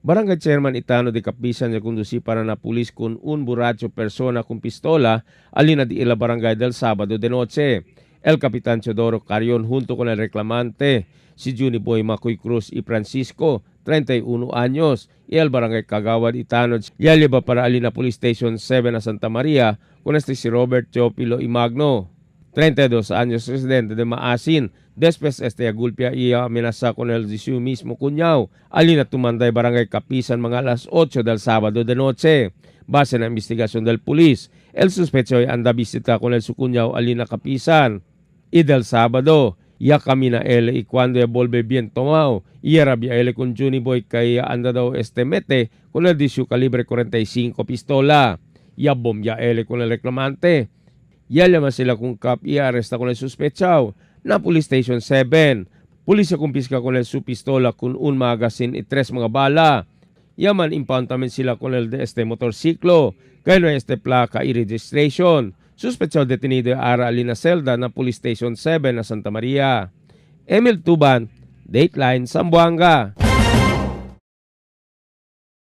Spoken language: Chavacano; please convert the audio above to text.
Barangay Chairman Itano de Capisan ya conducí para na pulis con un borracho persona con pistola alina di ila barangay del sábado de noche. El Capitán Teodoro Carion junto con el reclamante, si Juni Boy Macoy Cruz y Francisco, 31 años, y el barangay Kagawad Itano ya lleva para alina Police Station 7 a Santa María con este si Robert Teopilo y Magno, 32 años, residente de Maasin. Después este agulpia y amenaza con el de su mismo cuñado. Alina Tumanday, Barangay Capisan, mga alas 8 del sábado de noche. Base na investigación del pulis, el sospechoso anda visita con el su cuñado alina Capisan. Y del sábado, ya camina él y cuando ya volve bien tomado, y rabia él con Juni Boy kaya anda daw este mete con el de su calibre 45 pistola. Ya bombia él con el reclamante. Ya llama sila kung kap y arresta con el sospechado na Police Station 7. Pulisya kumpiska con el su pistola con un magazine y 3 mga bala. Yaman impound también sila con el de este motorciclo. Kaya no este placa y registration. Sospechado detenido ara alina celda na Police Station 7 na Santa Maria. Emil Tuban, Dateline Zamboanga.